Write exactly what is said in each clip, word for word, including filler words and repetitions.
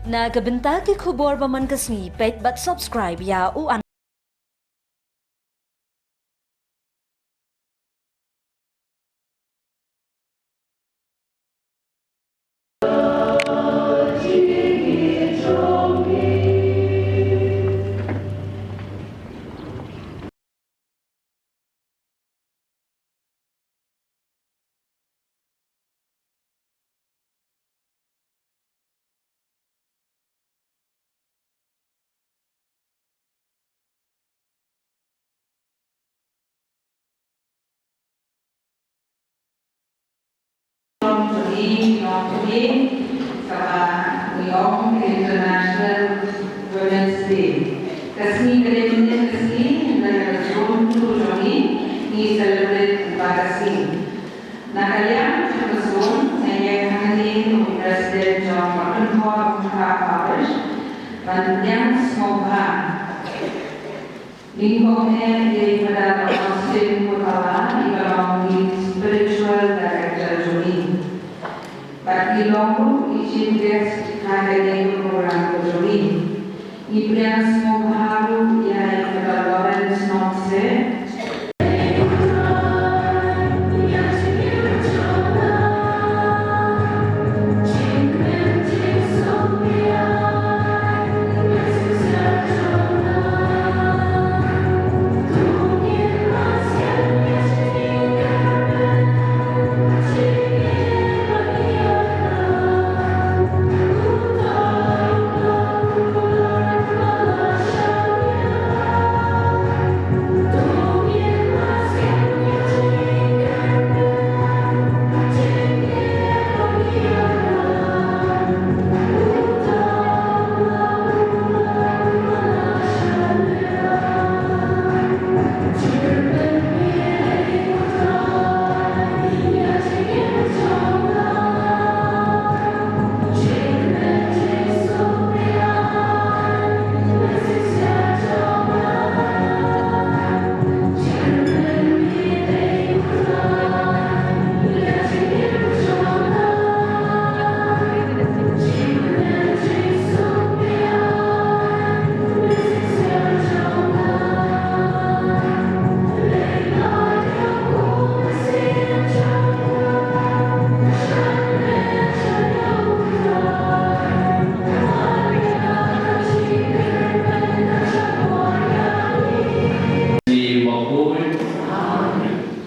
Na ka bynta ki khubor ba man ka sngi, peit bad subscribe ïa u an. International Women's Day. Ka sngi ka dei mynnin ka sngi, na ka zone two jong ngi, ngi celebrate ba ka sngi. Na ka liang jong ka zone, nga ïeng hangne kum u President jong ka Pynthor Umkhrah Parish, ban pdiang sngewbha. Lyngba u Father Augustine Pyrthala, i ba long i spiritual director jong ngi. Bad i long ruh i chief guest ha kane ka program ka jong ngi. Ngi pdiang sngewbha ruh ïa i Father Lawrence Nongse.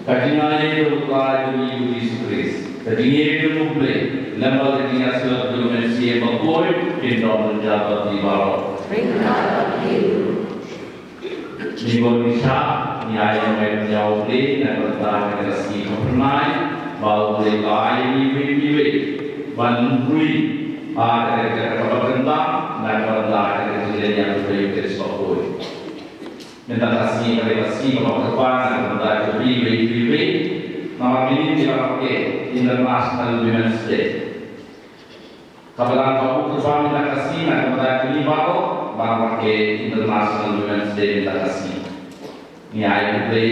Ka jingaiei jong U Trai jong ngi U Jisu Khrist, ka jingïeit jong U Blei, lem bad ka jingïasyllok jong U Mynsiem Bakhuid, kin don lem bad ngi baroh. Ngi bun ngi shah, ngi ai nguh ïa U Blei na ka bynta kane ka sngi kaba phyrnai, ba U Blei u la ai ïa ngi iwei pa iwei ban pynroi ïa kane ka jaka kaba kongsan na ka bynta kane ka jingleit ïa U Blei U Khrist Bakhuid. Mynta ka sngi ka dei ka sngi kaba kongsan na ka bynta jong phi iwei pa iwei. Namar mynnin ki la rakhe International Women's Day. Kaba dang ka u kyrpang mynta ka sngi na ka bynta jong ngi baroh ban rakhe International Women's Day mynta ka sngi. Ngi ai khublei,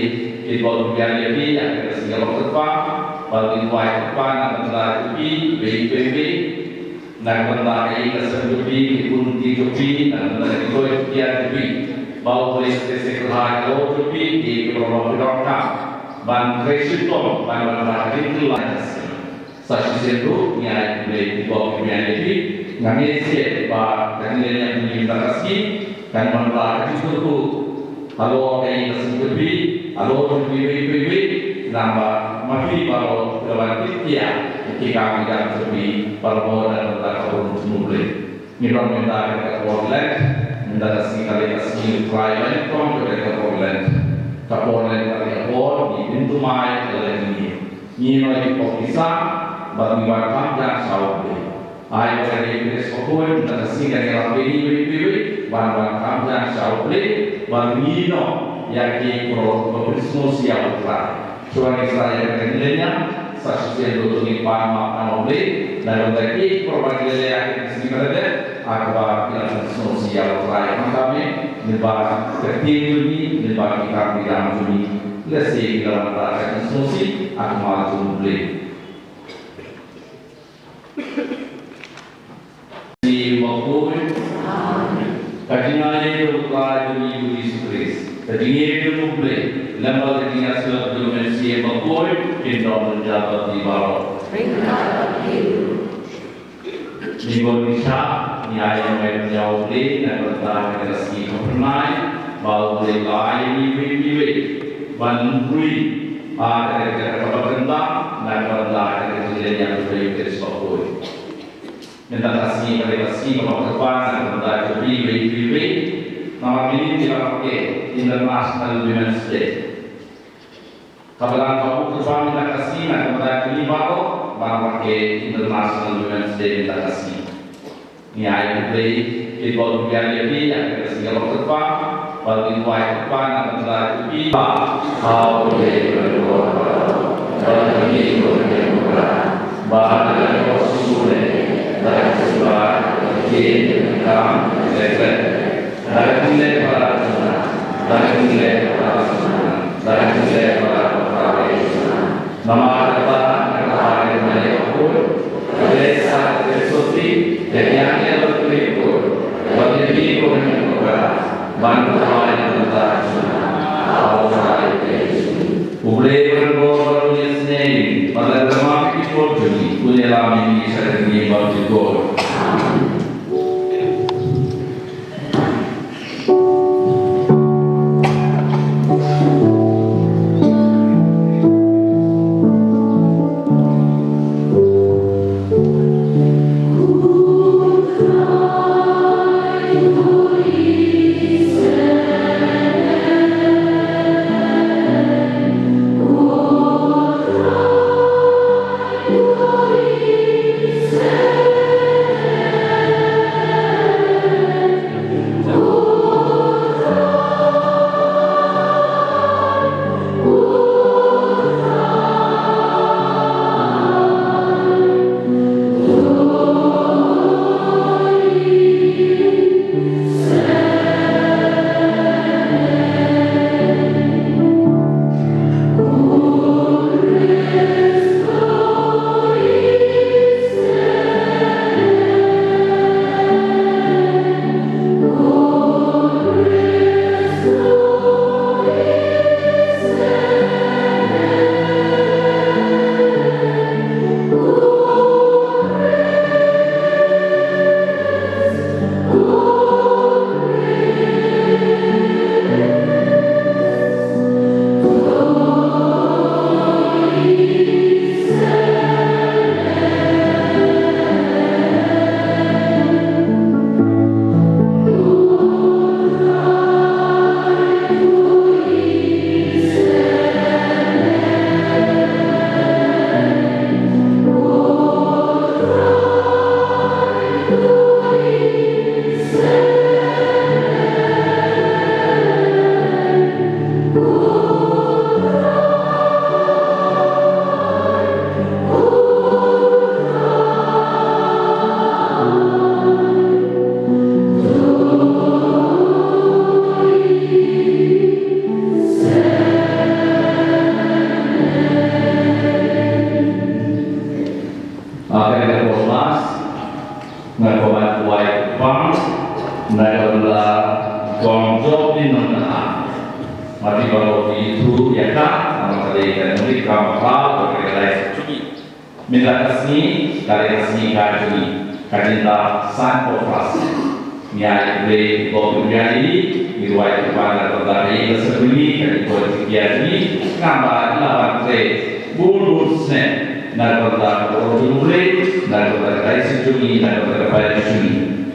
khublei ïa phi ïa ka sngi kaba kyrpang, ba ngi kwah kyrpang na ka bynta jong phi iwei pa iwei. Na ka bynta ka ïing ka sem jong phi, ki khun ki jong phi, na ka bynta ki khuid ki ïa jong phi. Ba U Blei u sa kyrkhu ïa ka jong phi, ki kyrkhu ïa phi donkam. Ban trei shitom, ban wan ba ka jingkylla. Sa shisien ruh ngi ai khublei ïa phi, nga ngeit shisien ba ka jingleit ïa phi mynta ka sngi kan wanrah ka jingkyrkhu halor ka ïing ka sem jong phi, halor jong phi iwei pa iwei, namar ma phi baroh phi la wan tip ïa ki kam ki jam jong phi, baroh na ka bynta ka burom jong U Blei. Ngi don mynta ka por Lent, mynta ka sngi ka dei ka sngi U Trai ba nyngkong ka dei ka por Lent. Ka por Lent ka dei ka por ngi pynthymmai ïa ka lynti. Ngi ïa ki pop ki sam bad ngi wan kham jam sha U Blei. Ai ba ka dei ka sngi kaba khuid mynta ka sngi ka dei ka sngi iwei pa iwei ban wan kham jam sha U Blei bad ngi ïa ki por ba pynsngewsih ïa U Trai. Shuwa ngi sdang ïa ka jingleit, sa shisien ruh to ngin pan map na U Blei na ka bynta ki por ba ngi leh ïa ki sngi ba la dep ha kaba ki la pynsngewsih ïa U Trai. Mynta mynta ka ktien jong ngi, mynta ki kam ki jam jong ngi, lehse ki la wanrah ka jingsngewsih ha khmat jong U Blei. Bakhuid. Ka jingaiei jong U Trai jong ngi U Jisu Khrist, ka jingïeit jong U Blei, lem bad ka jingïasyllok jong U Mynsiem Bakhuid, kin don lem bad ngi baroh. Ngi bun ngi shah, ngi ai nguai ïa U Blei na ka bynta kane ka sngi kaba phyrnai ba U Blei u la ai ïa ngi iwei pa iwei ban rwai ïa kane ka jaka kaba kongsan na ka bynta kane ka jingïaid ïa U Blei U Khrist Bakhuid. Mynta ka sngi ka dei ka sngi kaba kongsan na ka bynta jong phi iwei pa iwei. Namar mynta ka sngi ka dei International Women's Day. Kaba dang ka buh kyrpang mynta ka sngi na ka bynta jong ngi baroh ban markei International Women's Day mynta ka sngi. Ngi ai U Blei, phi, ba u ïa ïa phi ïa ka sngi kaba kyrpang, ba phi wai kyrpang na ka bynta jong phi. Ba ha U Blei ba don, ba don ki ko ne ko ba na ko su ne da su ba ke kam le le. Daging le para sana, daging le para sana, daging le para para sana. Namar kata, kata hari mane aku, desa desa ti, daging le para aku, bagi di ko ni ko para, ban ko hari kata sana, awal hari ke. U Blei u ren bor bad u ïasnei, bad lada ma phi ki por jong ngi, u ïalam ïa ngi sha ka jingim ba jukut. Nga kwah ban wai pang na ka bynta kong Job Ding Nongkha. Mati baroh phi ithuh ïa ka, namar ka dei ka nongrim kaba khraw bad ka dei ka dei. Mynta ka sngi ka dei ka sngi ka jong ngi, ka jingbha san ko plas. Ngi ai U Blei, U Blei ngi ai, ngi ruh ai U Blei na ka bynta ka ïing ka sem jong ngi, ka jingkoit jingkhiah jong ngi, namar la ban trei bun bun snem na ka bynta ka burom jong U Blei, na ka bynta ka dei jong ngi, na ka bynta ka balang jong ngi.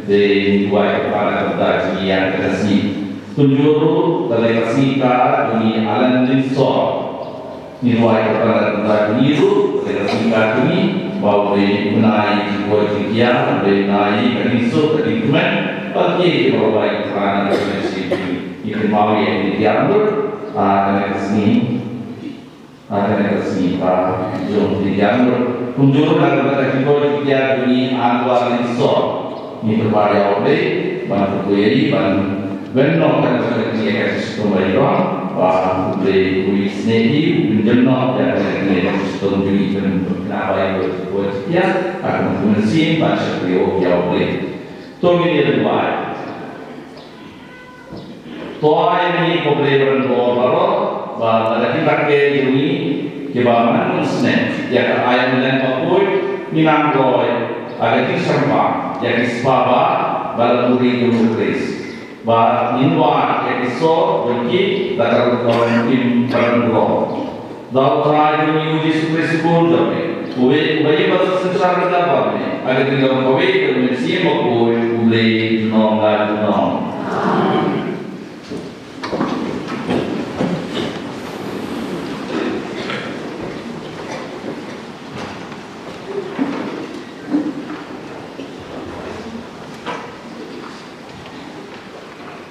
Te ngi ruh ai U Blei na ka bynta jong ngi ïa ka sngi. Kumjuh ruh ka dei ka sngi ka jong ngi Alan Lyndsor. Ngi ruh ai ka bynta ka bynta jong ngi ruh, ka dei ka sngi ka jong ngi, ba U Blei un ai jingkoit jingkhiah, U Blei un ai ka jingsuk ka jingkmen, bad kiei kiei baroh ba ki thrang na ka jingim jong ngi. Ngi kynmaw ïa kine ki arngut, ah, kane ka sngi, ah, kane ka sngi ka jong kine ki arngut. Kumjuh ruh na ka bynta ka jingkoit jingkhiah jong ngi Anwar Lyndsor. Ngi kyrpad ïa U Blei ban kyrkhu ïa i, ban wen noh ka jingkyrkhu ïa ka shitom ba i rong, ba U Blei u isynei ïa i, u pynjemnoh ïa ka jingkyrkhu ïa ka shitom jong i, ban kyrkhu ïa ka jingkyrkhu ïa ka mynsiem ban shakri ïa U Blei. To ngin ïa duwai. To ai ngi ko Blei baroh, ba lada ki takei jong ngi kiba man snem ïa ka ai Mylliem Bakhuid, ngin nang roi ha ka jingsngewbha ïa ki spah ba la buhrieh jong u Khrist. Ba ngin wad ïa ki soh jong ki da ka rukom im kyrduh. Da U Trai jong ngi U Jisu Khrist U Khun jong me, uba ïeit, uba ïeit bad synshar ryngkat bad me, ha ka kyrteng U Mynsiem Bakhuid, U Blei junom la junom.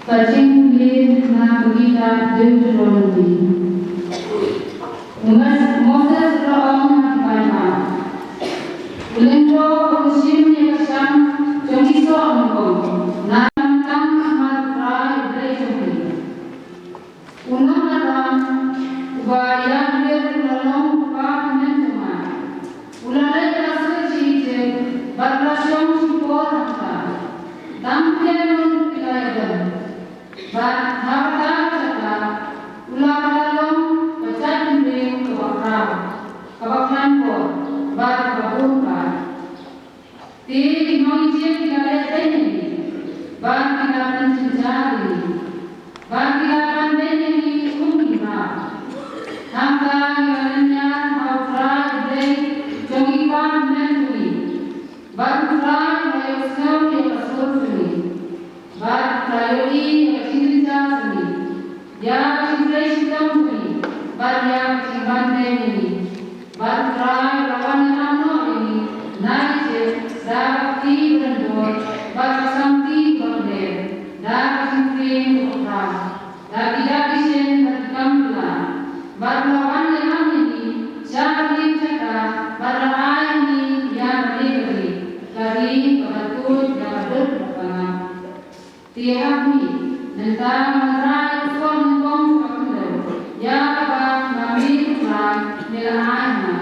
Ka jingkylli na ka kitab Deuteronomi. Moses, Moses u la ong ha ki paidbah, u lyngdoh u shim ïa ka shang jong ki soh nyngkong, na ka bynta U Trai U Blei jong phi. U nongïalam uba ïakynduh u la long u kpa hynmen jong nga. U la leit la suh sha Ijipt bad u la shong shipor hangta. Tang khyndiat ngut ki la ïadon. Bad ha kata ka jaka u la, ka la long ka jaitbynriew kaba khraw, kaba khlaiñ bor bad kaba bun bha. Te ki nong Ijipt ki la leh beiñ ïa ngi, bad ki la pynjynjar ïa ngi, bad ki la pan beiñ ïa ngi kum ki mraw. Hangta ngi la lynñiar ha U Trai U Blei jong ki kpa hynmen jong ngi, bad U Trai u la ïohsngew ïa ka sur jong ngi. Bad u la ïohi ïa ka jingjynjar jong ngi, ïa ka jingtrei shitom jong ngi, bad ïa ka jingban beiñ ïa ngi. Bad U Trai u la wan ïarap noh ïa ngi na Ijipt da ka kti badonbor bad ka shongkti bakner, da ka jingkren kaba khraw, da ki dak ki shin bad ki kam ki la. Bad u la wan ïarap ïa ngi sha ka ri jaka bad la ai ïa ngi ïa kane ka ri, ka ri kaba tuid da ka dud bad ka ngam. Te ha khmih, mynta nga wanrah ïa u soh nyngkong jong ka khyndew, ïa kaba ma me U Trai me la ai ha nga.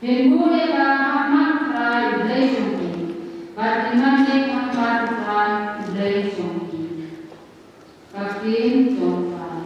Phin buh ïa ka ha khmat U Trai U Blei jong phi, bad phin mad ïa ka ha khmat U Trai U Blei jong phi. Ka ktien jong U Trai.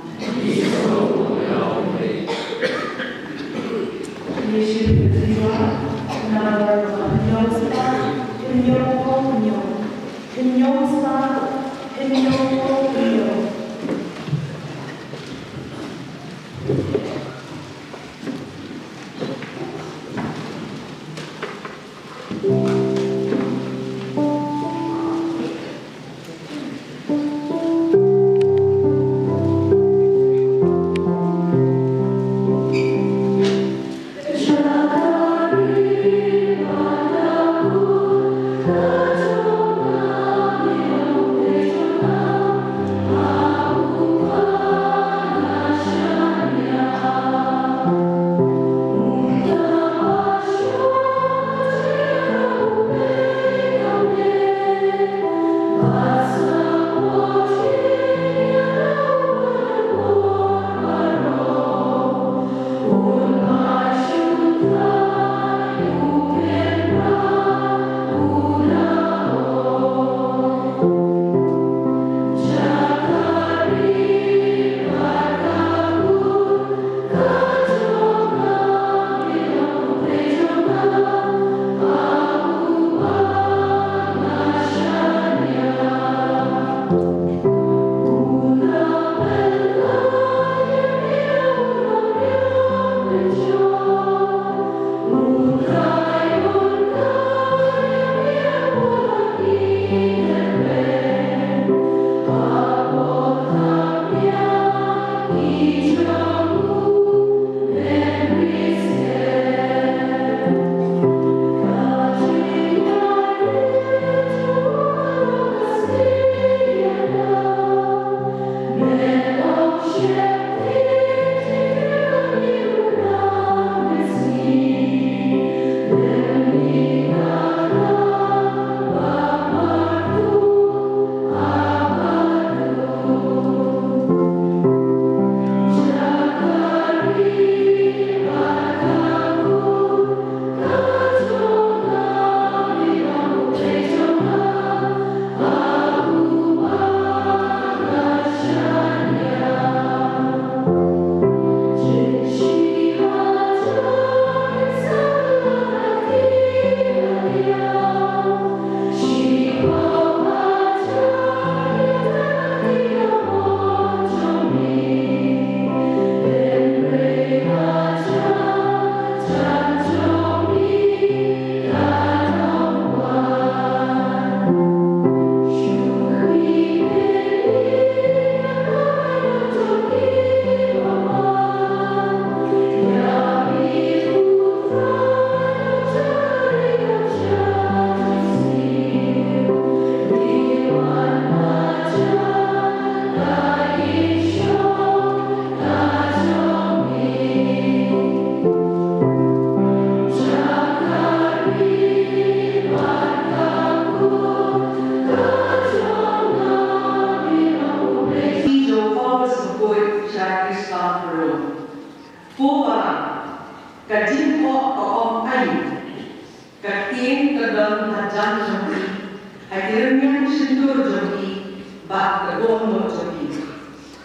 bad ka dohnud jong ki.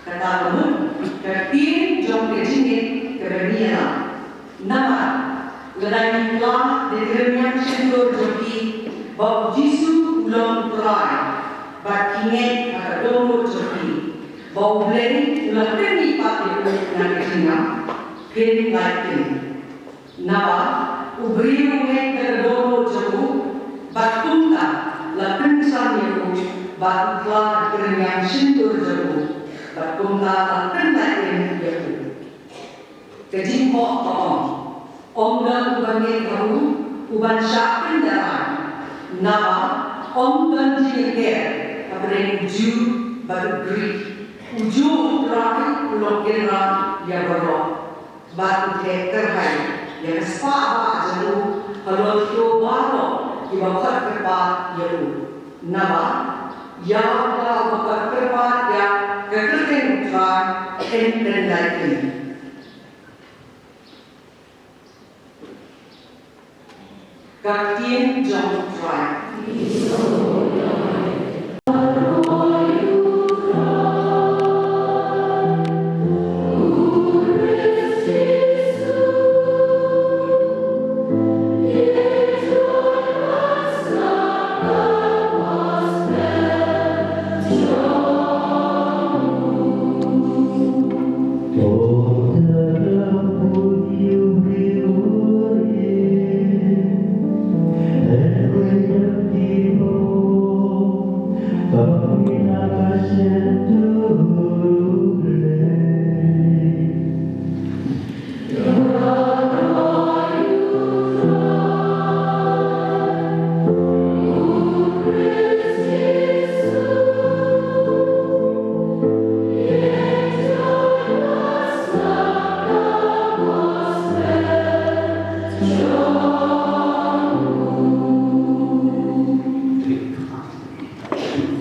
Kata ka mut ka ktien jong ka jingngeit kaba ngi ïalam. Namar lada ngi kylla da ki rynïang shyntur jong ki ba U Jisu u long U Trai, bad ki ngeit ha ka dohnud jong ki ba U Blei u la pynmih pat ïa u na ka jingngap, phin lait kynnoh. Naba u briew u ngeit da ka dohnud jong u, bad kumta la pynsan ïa u, bad u kylla da ki rynïang shyntur jong u, bad kumta la pynlait kynnoh ïa u. Ka jingkyrkhu ka ong, ym don uba ngeit ha u uban shah pyndarai. Naba ym don jingïakhun hapdeng u Jiw bad u Grik. U Jiw u Trai u long Trai ïa baroh. Bad u theh kyrhai ïa ka spah bah jong u halor kito baroh kiba khot kyrpad ïa u. Naba ïa uta uba khot kyrpad ïa ka kyrteng U Trai, yn pynlait kynnoh. Ka ktien jong U Trai.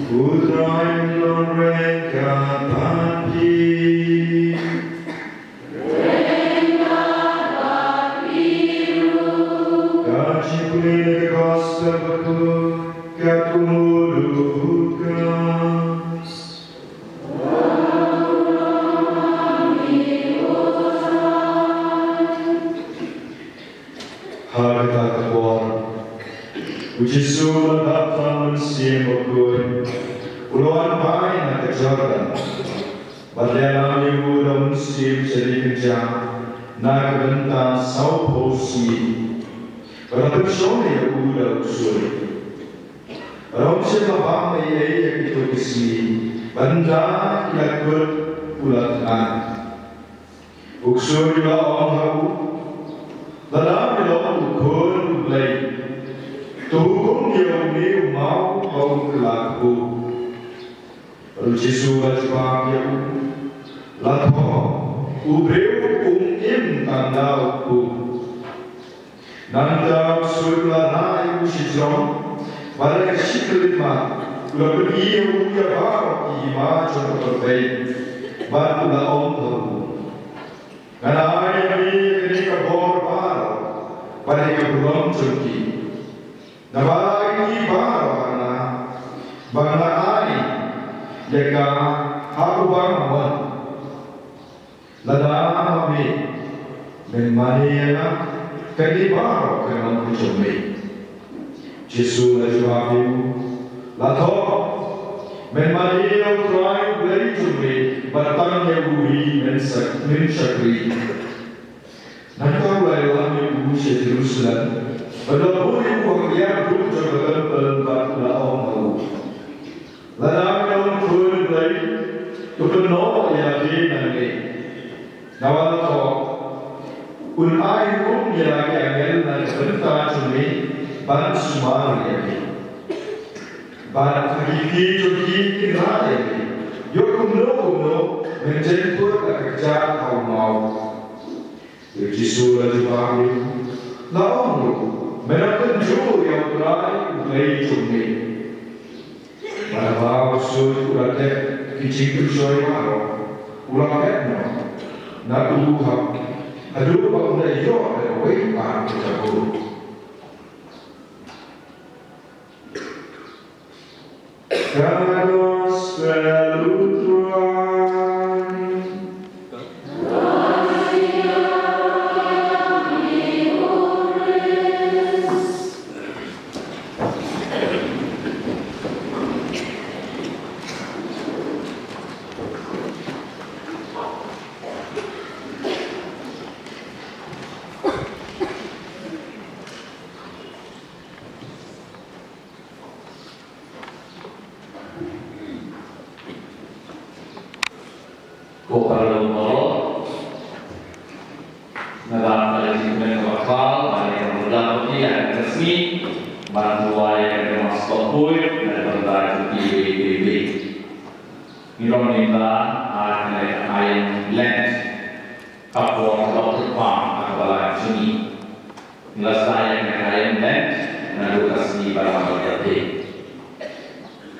U Trai un long ryngkat bad phi. Ka jingpule na ka Gospel bakhuid katkum u Lukas. Ha kata ka por, u Jisu u la dap tang Mynsiem Bakhuid, u la wan pai na ka Jordan. Bad la ïalam ïa u da u Mynsiem sha ri kynja na ka bynta sawphew sngi. Bad la pynshong ïa u da u ksuid. Bad ym shym la bam ei ei ïa kito ki sngi, bad ynda ki la kut u la thngan. U ksuid u la ong ha u, lada me long u Khun u Blei, to hukum ïa une u maw ba un kylla kpu. Bad u Jisu u la jubab ïa u, la thoh, u briew um im tang da u kpu. Nangta u ksuid u la rah ïa u shajrong, bad da ka shi khyllipmat u la pyni ïa u ïa baroh ki hima jong ka pyrthei, bad u la ong ha u, ngan ai ïa me ïa kane ka bor baroh bad ïa ka burom jong ki. Naba ïa ki baroh nga, ba nga ai ïa ka ha uba nga mon. Lada ma me men mane ïa nga, kane baroh kan long ka jong me. Jisu u la jubab ïa u, la thoh, men mane ïa U Trai U Blei jong me, bad tang ïa u hi men sak-, men shakri. Nangta u la ïalam ïa u sha Jerusalem, bad u la buh ïa u ha ka liang dum jong ka templ bad u la ong ha u, lada me long u Khun u Blei, to kynnoh ïa lade nangne. Naba la thoh, un ai hukum ïa la ki angel na ka bynta jong me ban sumar ïa me. Bad ha ki kti jong ki kin rah ïa me. Ïoh kumno kumno men jynput la ka kjat ha u maw. Te u Jisu u la jubab ïa u, la ong ruh, me nang kynjur ïa U Trai U Blei jong me. Bad haba u ksuid u la tip ki jingpynshoi baroh, u la phet noh na u hap, haduh ba un da ïoh da kawei pat ka jabur. Ka Gospel Ko paralok baroh, nga dap ka jingkmen kaba khraw ban ïa ka bynta ïa ka sngi ban duwai ïa ka Mass Bakhuid na ka bynta jong kiwei kiwei. Ngi long mynta ha kane ka aïom Lent, ka por kaba kyrpang ha kaba la jong ngi. Ngi la sdang ïa kane ka aïom Lent naduh ka sngi ba la mareh.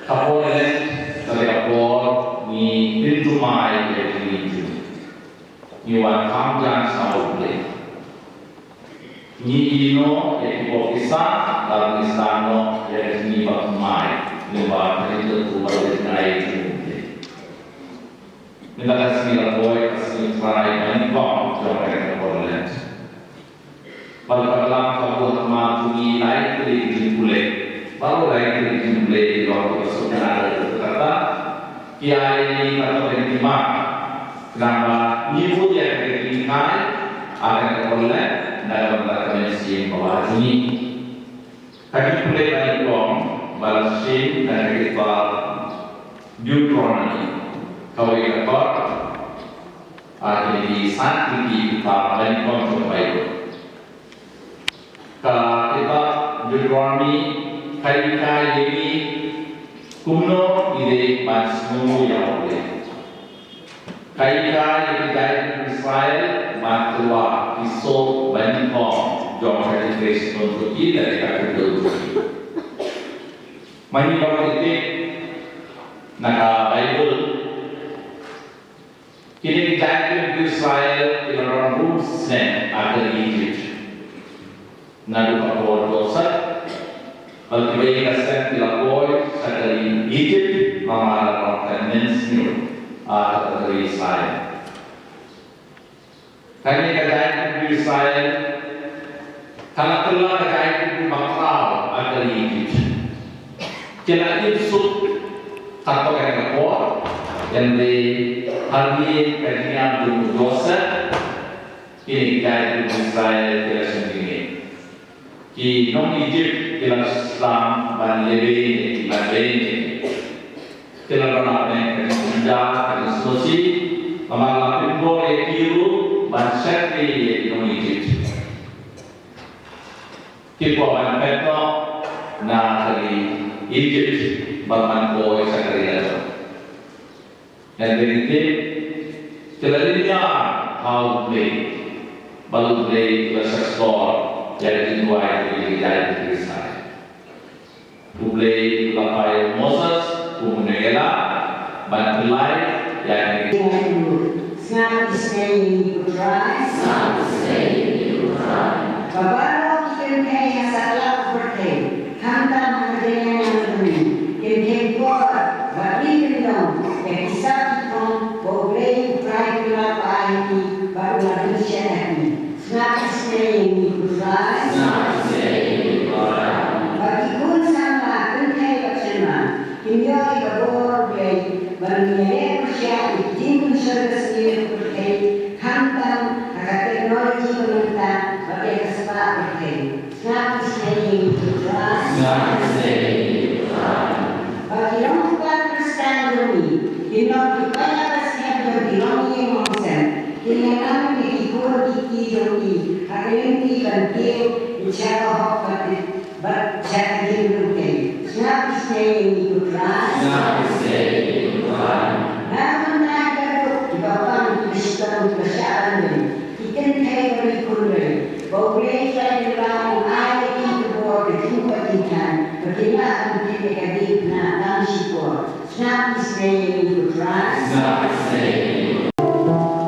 Ka por Lent ka dei ka por ngi pynthymmai ïa ka jingim jong ngi. Ngi wan kham jan sha U Blei. Ngi ïehnoh ïa ki pop ki sap, bad ngi sdang noh ïa ka jingim bathymmai lyngba ka jingkyrkhu bad ka jingai jong U Blei. Mynta ka sngi la poi ka sngi U Trai banyngkong jong ka por Lent. Bad ka balang ka buh ha khmat jong ngi lai tylli ki jingpule. Baroh lai tylli ki jingpule ki long kiba sngewtynnat da kata. Ki ai ïa ngi katto katne ki mat. Khnang ba ngin bud ïa kata ka jinghikai ha kane ka por Lent na ka bynta ka mynsiem bawa jong ngi. Ka jingpule banyngkong ba la shim na ka kitab Deuteronomy, kawei ka kot, ha kine ki san tylli ki kitab banyngkong jong ka Baibl. Ka kitab Deuteronomy ka hikai ïa ngi kumno ngi dei ban sngewnguh ïa U Blei. Ka hikai ïa ki jaitbynriew Israel ban tyrwa ki soh banyngkong jong ka jingtrei shitom jong ki lane ka khyndew jong ki. Ma ngi ba ngi tip na ka Baibl, kine ki jaitbynriew Israel ki la don rung snem ha ka ri Ijipt. Naduh ka por Joseph, bad kiwei ki snem ki la poi sha ka ri Ijipt, namar la don ka mynsngew ha ka ri Israel. Kane ka jaitbynriew Israel ka la kylla ka jaitbynriew bakhraw ha ka ri Ijipt. Ki la im suk katto katne ka por, hynrei hadien ka jingïap jong u Joseph, kine ki jaitbynriew Israel ki la shong jingeh. Ki nong Ijipt ki la sdang ban lehbeiñ ïa ki, ban beiñ ïa ki. Ki la don hapdeng ka jingkynjah, ka jingsngewsih, namar la pynbor ïa ki ruh ban shakri ïa ki nong Ijipt. Ki kwah ban phet noh na ka ri Ijipt bad ban poi sha ka ri lajong. Hynrei ki tip, ki la lynñiar ha U Blei, bad U Blei u la shahshkor ïa ka jingduwai jong ki jaitbynriew Israel. U Blei u la phai ïa u Moses kum u nongïalam ban pynlait ïa kine ki. Sngap isynei ïa ngi ko Trai. Sngap isynei ïa ngi ko Trai. Ba baroh ki kynthei ha satlak pyrthei, khamtam ha ka jingïaineh jong ngi, kin kheiñ por bad ri kyndong ïa ki sap ki thong ba U Blei u Trai u la ai ha ki bad u la pynshet ha ki. Sngap isynei ïa ngi ko Trai. Sngap isynei ïa ngi ko Trai. Ba ki khun samla kynthei bad shynrang kin ïoh ïa ka bor U Blei ban ïaleh pyrshah ïa ki jingpynshoi ka sngi ka pyrthei, khamtam ha ka technology ba mynta bad ïa ka spah pyrthei. Sngap isynei ïa ngi ko Trai. Sngap isynei ïa ngi ko Trai. Ba ki nongkynrad Khristan jong ngi kin long ki paidbah ba skhem jong ki longïing longsem, kin ïalam ïa ki khun ki kti jong ki ha ka lynti ban tieng sha ka hok bad bad sha ka jingryntih. Sngap isynei ïa ngi ko Trai. Sngap isynei ïa ngi ko Trai. Na ka bynta ki baroh kiba pang, kiba shitom, kiba shah ban leit, ki kynthei bad ki khun rei, ba U Blei Trai Kynrad un ai ïa ki ka bor, ka jingkoit jingkhiah ba kin lah ban tip ïa ka diengphna tang shipor. Sngap isynei ïa ngi ko Trai. Sngap isynei ïa ngi ko Trai.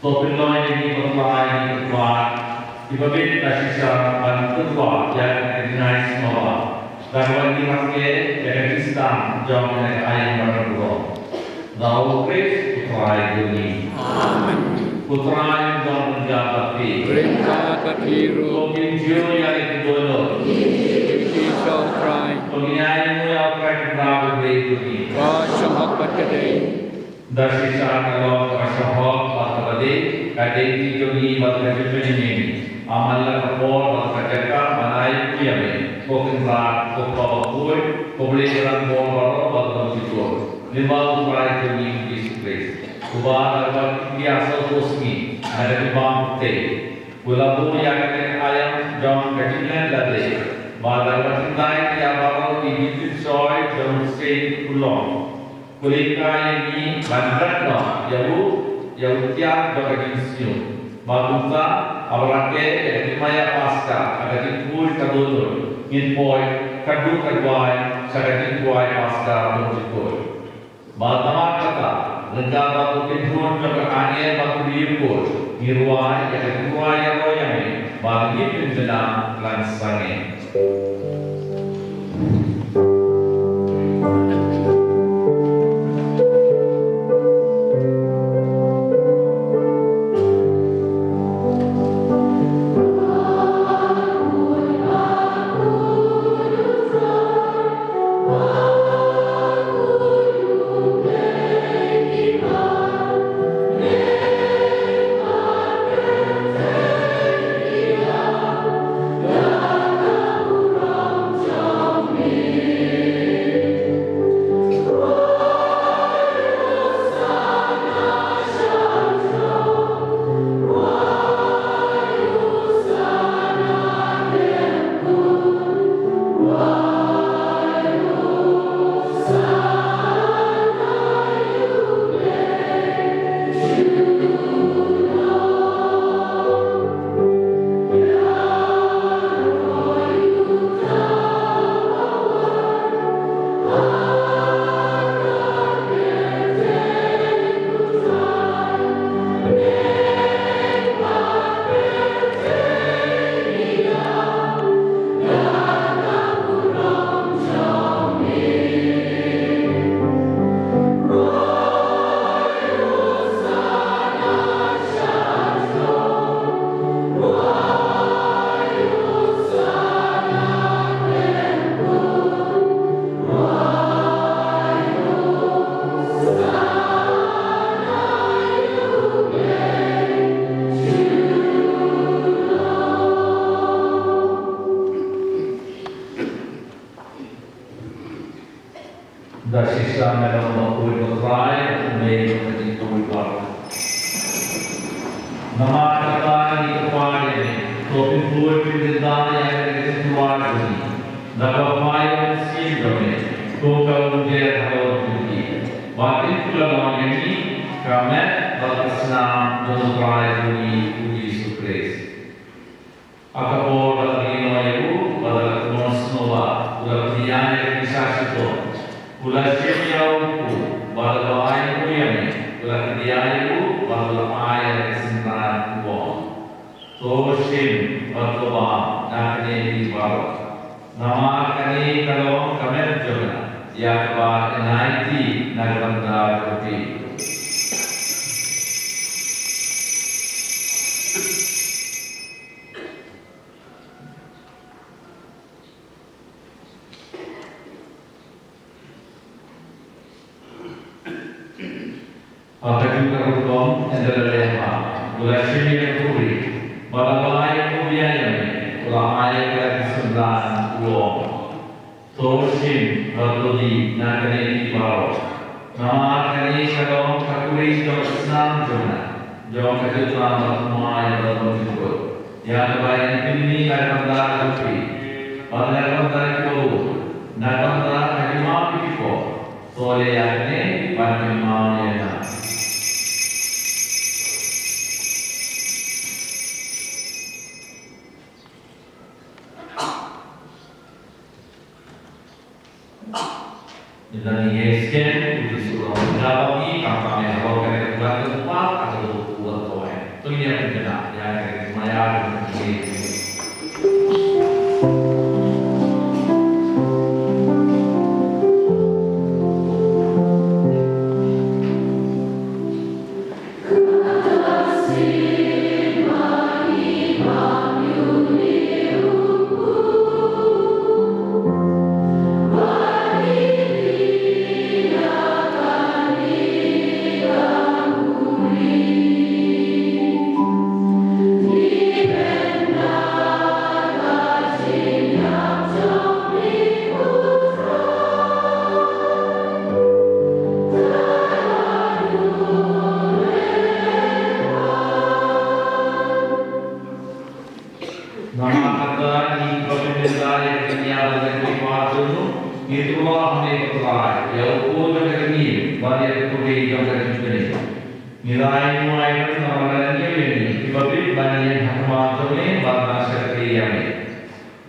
To pynlong ïa ngi, ko Trai, ngi ki paidbah kiba bit da shisha ban pynwad ïa ka jingai sngewbha da kaba ngi rakhe ïa ka jingstad jong kane ka aiom ban burom. Da U Khrist U Trai jong ngi. Amen. U Trai un don ryngkat bad phi. Ryngkat bad phi ruh. To kyntiew ïa ka jingdonkam. Kynti sha U Trai. To ngin ïa ainguh ïa U Trai Kynrad U Blei jong ngi. Ka shong hok bad ka dei. Da shisha ka long kaba shong hok bad kaba dei, ka dei jong ngi bad ka jingpynïaid ïa ngi. Aman la ka por bad ka jaka ban ai ïa me, ko Kynrad, ko Kpa bakhuid, ko Blei ba don bor baroh bad ba don jingkhuslai. Lyngba U Trai jong ngi U Jisu Khrist, uba da kaba kynriah sawdong sngi na ka jingbam pyrthei, u la buh ïa kane ka aiom jong ka jingngeit lade, bad da kaba kyntait ïa baroh ki jingpynshoi jong u Saint u long. Khublei ïa ngi ban rat noh ïa u, ïa u tiar jong ka jingsngew. Ba kumta, haba rakhe ïa ka jingmaïa Paskha ha ka jingkhuid ka dohnud, ngin poi khadduh khadwai sha ka jingduwai Paskha jong u Trai. Bad namar kata, ryngkat bad u kynhun jong ka angel bad u riewkhuid, ngi rwai ïa ka jingduwai ïaroh ïa me, ba ngin pynbna lang sangeh. Da shisha me long bakhuid, ko Trai, u mei jong ka jingkhuid baroh. Namar kata ngi kyrpad ïa me, to pynkhuid pyndonbor ïa ka jingkhuid jong ngi da ka ba mynsiem jong me, kum ka umjer halor jong ki. Ba kin pynlong ïa ngi ka met bad ka snam jong u Trai jong ngi U Jisu Khrist. Ha ka por ba la ri noh ïa u, ba la kynnoh sngewbha, u la pynïaid ïa ka jingshah shitom. U la shim ïa u, ba la ai u ïa me, u la kyndiah ïa u, ba la ai ïa ka synran u ong: To shim bad to bam na kane ka ding baroh. Namar kane ka long ka met jong nga, ïa kaba yn aiti na ka bynta jong phi. Ha kajuh ka rukom, ynda la leh bha, u la shim ïa ka khuri, bad haba la ai ïa u biang ïa me, u la ai ïa ka da ka synran u ong: To shim bad to die na kane ka ding baroh. Namar kane ka long ka khuri jong ka snam jong nga, jong ka jutang ba thymmai bad ba jingkut, ïa kaba yn pynmih na ka bynta jong phi bad na ka bynta kiba bun, na ka bynta ka jingmap ïa ki kpoh. To leh ïa kane ban kynmaw ïa nga. Ynda ngi ïa skhem, U Jisu u la ong: Kaba ngi, khamtam ïa halor kane ka tnat kaba kympat, ha kaba u la kawei. Namar kata, ngi kiba pynmynta ïa ka jingïaid lynti jong U Trai, ngi tyrwa ha me ko Trai, ïa u kut jong ka jingim bad ïa ka kyrteng jong ka jingpynim. Ngi la ai nguh ïa ka namar ka dang ïoh ïa ngi kiba bit ban ïeng ha khmat jong me bad ban shakri ïa me.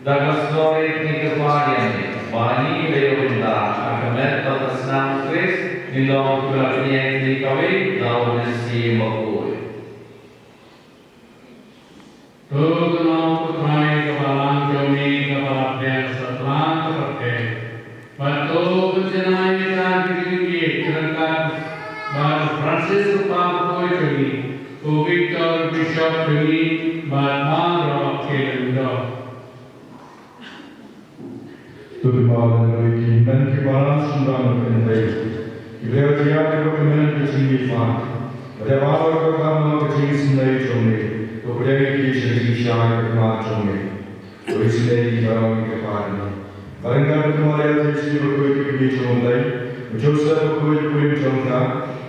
Da ka sngewrit ngi kyrpad ïa me ba ngi kiba ïoh bynta ha ka met bad ka snam U Khrist, ngin long kiba la pynïaid kawei da U Mynsiem Bakhuid. To kynmaw ko Trai ka balang jong me kaba la pdiang satlak ka pyrthei. Bad to pynjanai ïa ka jingïeit ryngkat bad u Francis u Papa bakhuid jong ngi, u Victor u Bishop jong ngi bad baroh ki lyngdoh. To kynmaw ïa ki hynmen ki para shynrang ka kynthei, kiba ïa jia ïa ka kmen ka jingmihpat bad ïa baroh ka kam ka jingisynei jong me. To pdiang ïa ki sha ka jingshai ka khmat jong me. To isynei ïa ki baroh ngi kyrpad ïa me. Ba ryngkat bad u Maria Theisotti bakhuid ka kmie jong U Blei, u Joseph bakhuid u briew jong ka,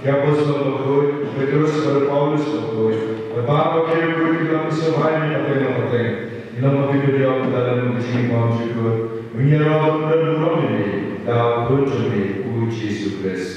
ki apostol bakhuid, u Petrus bad u Paulus bakhuid, bad baroh ki bakhuid kiba la pynsngewbha ïa me pateng la pateng. Ngin ym hap ban ïoh ka jingim bymjukut. Ngin ïaroh ban burom ïa me da u Khun jong me U Jisu Khrist.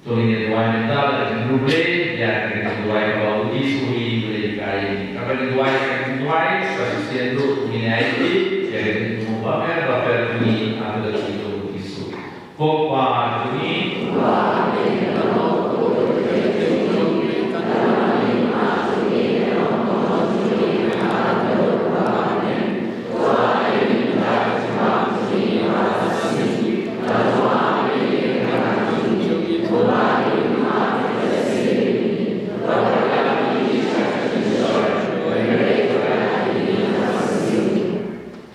To ngin ïa duwai mynta da ka jingkyrkhu ïa ka jingduwai kaba u Jisu u ïeit u la ïeit ïa ngi. Kaba ngin duwai ka jingduwai sa shisien ruh ngin ïa ïeit ïa ka jingkyrkhu bapher bapher jong ngi ha ka kti jong u Jisu. Ko Pa jong ngi.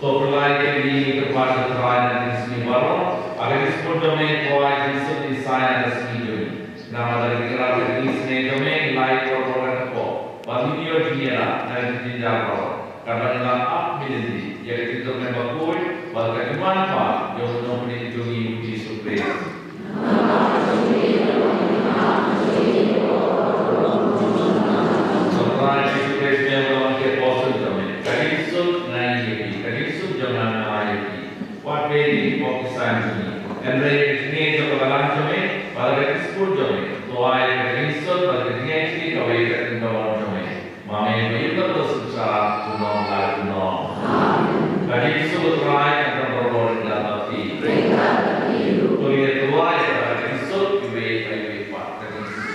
To pynlait ïa ngi, ngi kyrpad ïa U Trai, na ka sngi baroh, ha ka jingsuk jong me, to ai jingsuk jingsaiñ ha ka sngi jong ngi. Namar da ka jingïarap ka jingisynei jong me, ngi la ïoh baroh kane ka por. Bad ngin ïoh jingïarap na ka jingjynjar baroh. Katba ngi la ap mynsiem ïa ka jingkyrmen bakhuid bad ka jingwan pat jong U Nongpynim jong ngi U Jisu Khrist. Ko Trai Jisu Khrist, me la ong ïa ki apostol jong me, ka jingsuk nga ai ïa phi, ka jingsuk jong nga nga ai ïa phi. Wat peit ïa ki pop ki saiñ jong ngi, hynrei ïa ka jingngeit jong ka balang jong me bad ka jingsuk jong me. To ai ka jingsuk bad ka jingngeit ïa kawei ka kyndoh jong me. Ma me ba ïeit ka synshar, junom la junom. Ka jingsuk U Trai kan don baroh ryngkat bad phi. To ngin ïa duwai ïa ka jingsuk iwei pa iwei pat. Ka jingsuk.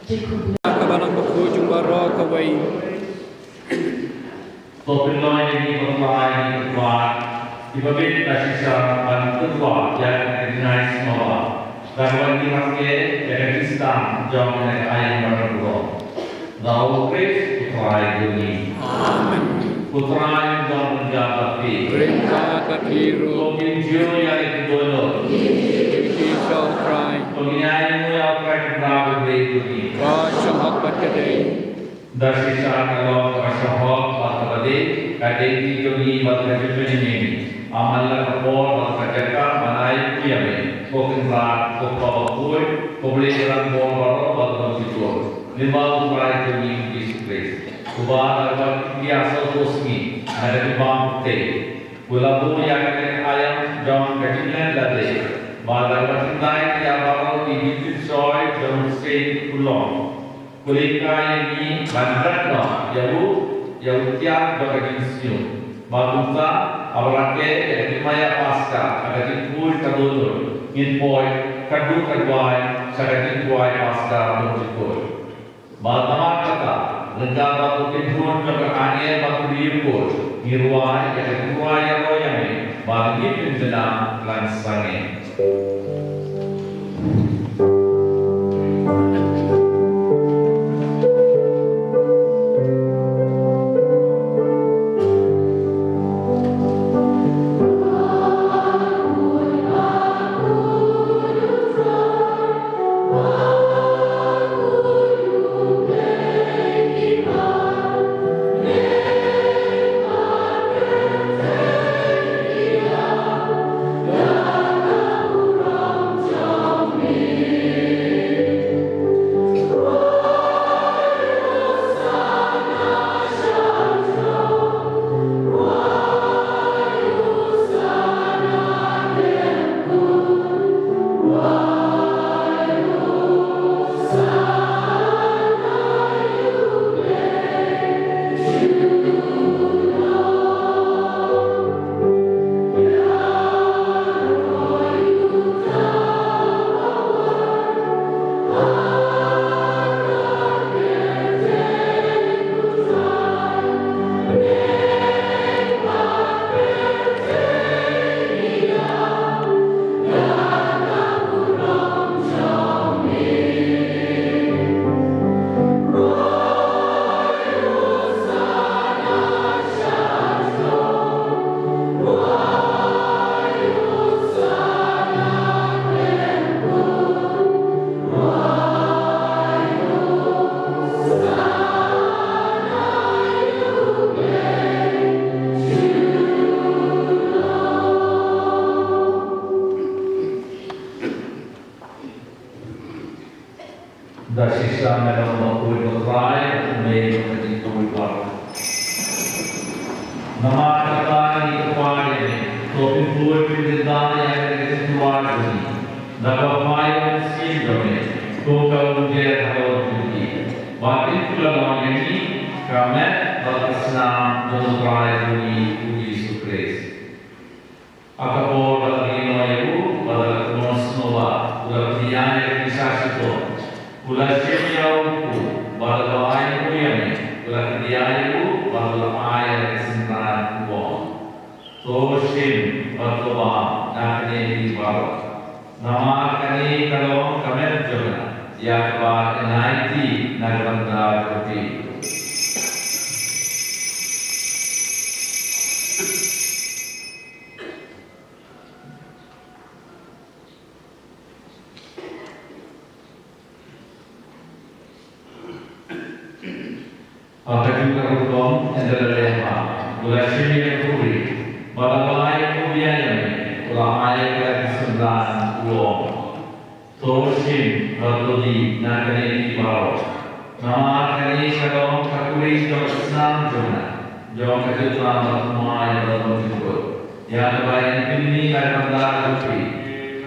Kaba la bakhuid jong baroh kawei. To pynlong ïa ngi, ko Trai, ngi kwah kiba bit na shisha ban kyrpad ïa ka recognize mawar da kaba ngi rakhe ïa ka jingstad jong kane ka aiñ ban burom. Da u Khrist u Trai jong ngi. Amen. U Trai un don ryngkat bad phi. Ryngkat bad phi ruh. Ko Mynsiem ïa ngi ki dohnud. Ki sha u Trai. Ko ngin ïa ïoh ïa u Trai Kynrad uba ïeit jong ngi. Ka shong hok bad ka dei. Da shisha ka long kaba shong hok bad kaba dei ka dei jong ngi bad ka jingpynïeng ïa ngi. Aman la ka por bad ka jaka ban ai ïa me, ko Kynrad, ko Kpa bakhuid, ko Blei ba rangbor baroh bad ba jingkyrkhu. Lyngba u Trai jong ngi u Jisu Khrist. Uba da kaba khia sawdong sngi na ka jingbam pyrthei. U la buh ïa kane ka aiñ jong ka jinglet lade. Bad da kaba khyndai ïa baroh ki jingpynshoi jong u Saint u long. U la hikai ïa ngi ban rat noh ïa u, ïa u tiar jong ka jingsniew. Bad kumta, haba rakhe ïa ka jingmaïa Paskha ha ka jingkhuid ka dohnud, ngin poi katto katne sha ka jingduwai Paskha ba jingkhuid. Bad namar kata, ryngkat bad u kynhun jong ka angel bad u diengphna, ngi rwai ïa ka jingduwai ïaroh ïa me, bad ngin pynbna lang sangeh. Da shisha me long bakhuid, ko Trai, me long ka jingkhuid baroh. Namar kata ngi kyrpad ïa me, to pynkhuid pynbna ïa ka jingkhuid jong ngi da kaba phai ïa u Mynsiem jong me, kum ka umjer halor jong ngi. Bad pynkylla noh ïa ngi ka met bad ka snam jong u Trai jong ngi u Jisu Khrist. Ha ka por ba la ri noh ïa u, bad la kynnoh sngewbha, u la pynïaid ïa ka jingshah shitom. U la shim ïa u, bad la ai u ïa me, u la kyndiah ïa u, bad u la ai ïa ka synran u ong: To shim bad to bam na kane ka ti baroh. Namar kane ka long ka met jong nga ïa kaba yn aiti na ka bynta jong phi. Ha kajuh ka rukom, ynda la leh bha, u la shim ïa ka khuri, bad haba la ai khubia ïa me, u la ai ïa ka synran u ong: To shim bad to die na kane ka ti baroh. Namar kane ka long ka khuri jong ka snam jong nga, jong ka jutang bad thymmai jong ka dohnud jingkhuid, ïa kaba yn pyni na ka bynta jong phi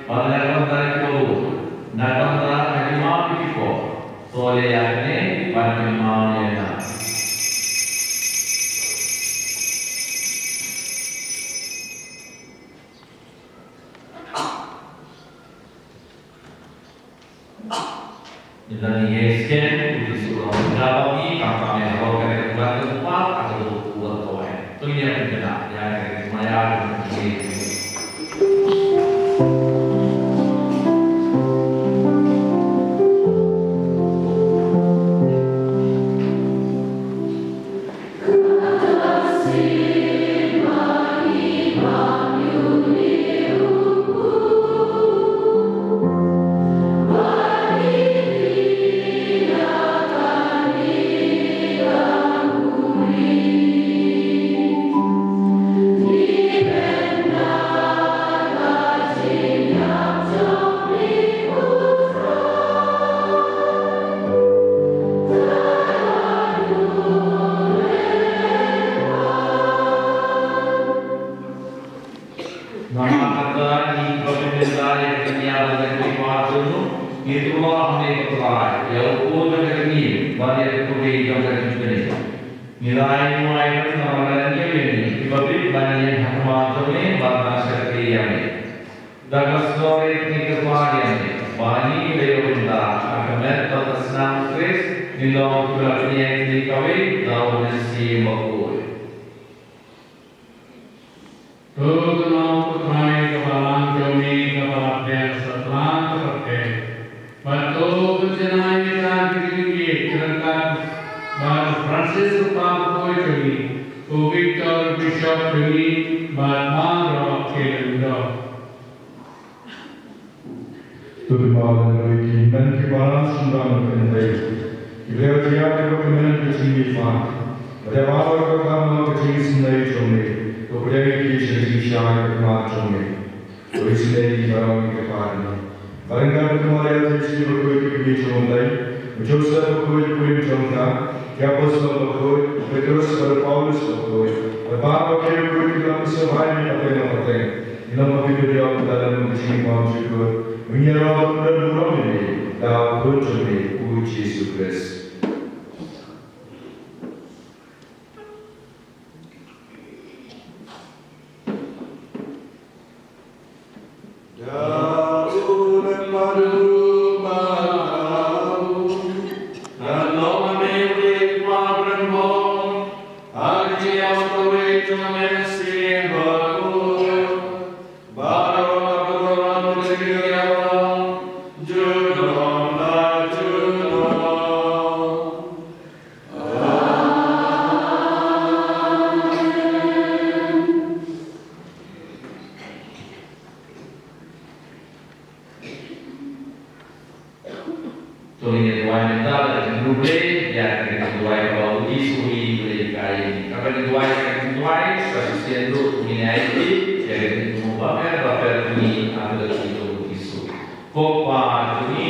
bad na ka bynta ki babun, na ka bynta ka jingmap ïa ki pop. To leh ïa kane ban kynmaw ïa nga. Ngi Ngi ïa skhem u Jisu u long u nongpynim, khamtam ïa halor kane ka jingwan ka jong u Kpa, ha ka dur u wan kawei. To ngin ïa pynbna ïa kane ka jingmaya ka jong u Jisu. Namar kata, ngi kiba pynbna ïa ka jingïaid ha ka jingpynim jong u, ngi tyrwa ha me ko Trai, ïa u pud jong ka jingim bad ïa ka pule jong ka jingpynim. Ngi la ai nguh ai kyrpad namar lada ngi ïa ngi kiba bit ban ïeng ha khmat jong me bad ban shakri ïa me. Da ka sngewrit ngi kyrpad ïa me ba ngi kiba ïoh bynta ha ka met bad ka snam u Khrist ngin long kiba la pynïaid kawei da u Mynsiem Bakhuid. To ka nong Trai ka balang jong me kaba la pher sa tlang ka pyrthei. Bad to ka janai ka jingïeit ryngkat bad Francis u Papa bakhuid jong me, u Victor u Bishop jong me, bad baroh ki lyngdoh. To pynpaw ïa ki hynmen kiba ram shynrang ka kynthei, kiba ïa jia kiba kmen ka jingmihpat, bad ïa baroh kiba kmen ka jingsngewbha jong me. To pdiang ïa ki sha ka jingshai ka khmat jong me. To isynei ïa baroh ki kyrpad jong me. Ba ryngkat bad ka Maria Theisotti bakhuid ka kmie jong U Blei, u Joseph bakhuid u briew jong ka, ki apostol bakhuid, u Petrus bad u Paulus bakhuid, bad baroh ki bakhuid kiba la pynsngewbha ïa me pateng pateng. Ngin ym hapdeng ïa u da lem ka jingim bymjukut. Ngin ïaroh bad ym don burom ïa me da u Khun jong me u Jisu Khrist. Da u lem bad u marau, kan long ha me u Blei Kpa Brimhok, ha ka jingïaroh kawei jong u Mynsiem Bakhuid, baroh kiba don ha ka jingïaroh, junom la junom. To ngin ïa duwai mynta da ka jingkyrkhu ïa ka jingduwai kaba u Jisu u ïeit ïa ngi. Katba ngin duwai ïa ka jingduwai, sa shisien ruh ngin ïa ïeit ïa ka jingkyrkhu bapher bapher jong ngi ha ka kyrteng u Jisu. Ko Kpa jong ngi.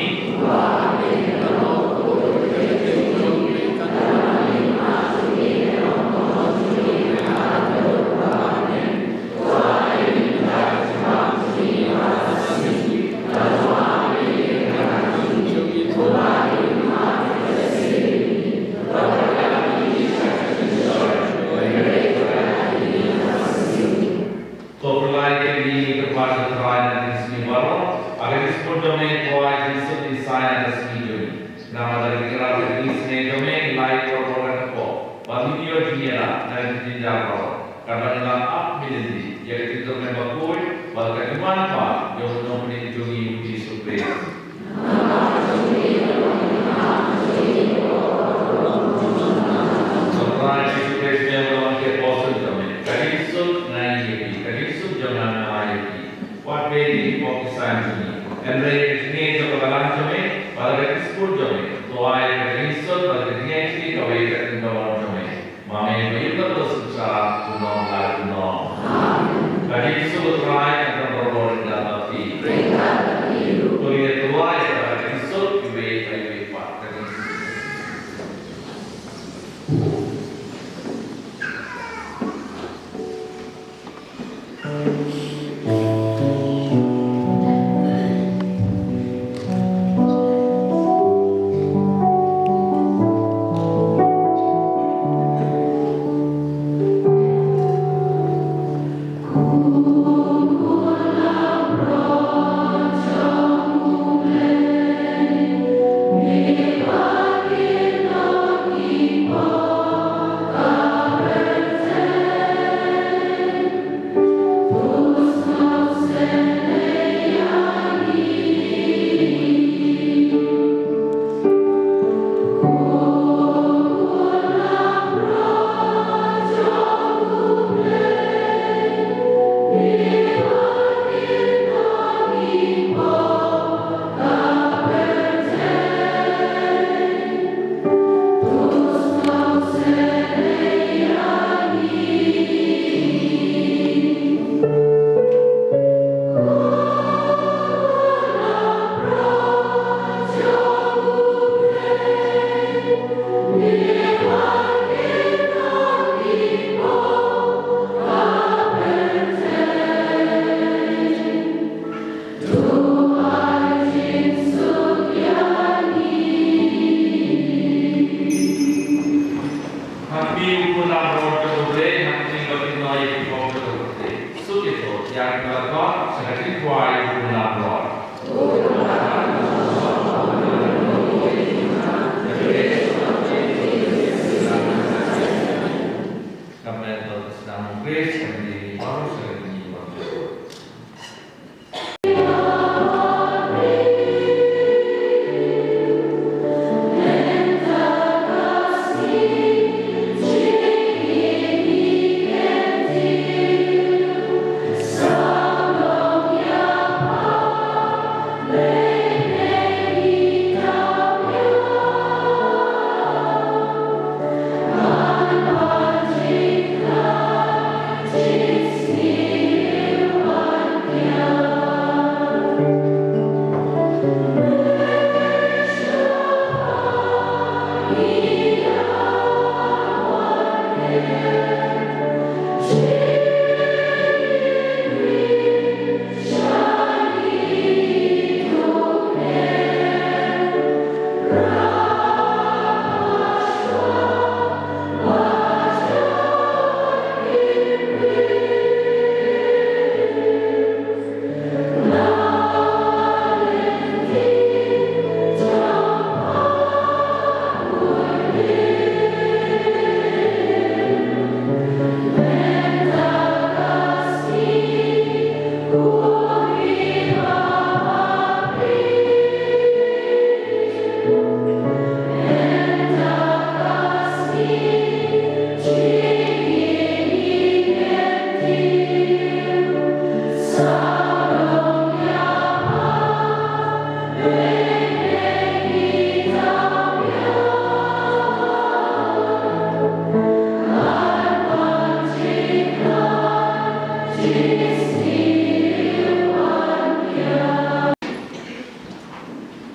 To pynlait ïa ngi, kyrpad ïa U Trai na ka sngi baroh, ha ka jingthmu jong me, to ai jingsuk jingsaiñ na ka sngi jong ngi. Namar lada ngi kyrpad ïa ka jingsneng jong me, ngi lait baroh ka por, bad ngin ïoh jingïada na ka jingjynjar baroh. Katba ngi la ap bad lynti ïa ka jingkyrmen bakhuid bad ka jingwan pat jong u Nongpynim jong ngi u Jisu Khrist. Ko Trai Jisu Khrist, me la ong ïa ki apostol jong me, ka jingsuk nga ai ïa phi, ka jingsuk jong nga nga ai ïa phi. Wat peit ïa ki pop ki saiñ jong ngi, hynrei ïa ka jingïeit jong ka balang jong me bad ka jingthmu jong me, to ai ïa ka jingsuk bad ka jingïeit ïa kawei ka jingdon jong me. Ma me ba im la ka synshar, junom la junom. Ka jingsuk U Trai kan don baroh ryngkat bad phi. To ngin ïa duwai ïa ka jingsuk iwei pa iwei pat. Ka jingsuk.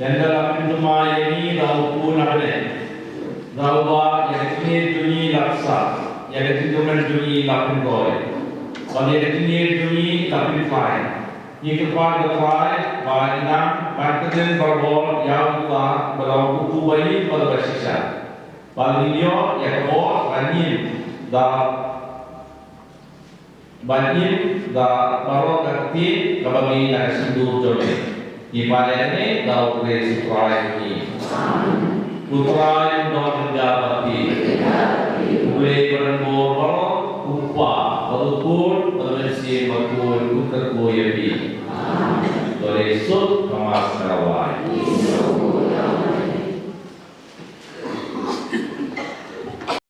Ynda la pynthymmai ïa ngi da u khun ha bneng, da uba ïa ka jingïeit jong ngi la pynshai, ïa ka jingkyrmen jong ngi la pynroi, bad ïa ka jingïeit jong ngi la pynkhlaiñ, ngi kyrpad, ko Trai, ba ngi nang ban kyrmen barabor ïa uta ba la u kpu ba ïeit bad ba shisha, ba ngin ïoh ïa ka bor ban im da Ban im da baroh ka ktien kaba mih na ka shyntur jong me. Ngi pan ïa kane da u Khrist u Trai jong ngi. U Trai un don bynta bad phi. U Blei ba don bor baroh, u Kpa bad u Khun bad u Mynsiem Bakhuid un kyrkhu ïa phi. To leit suk ha ka mas ka rawai.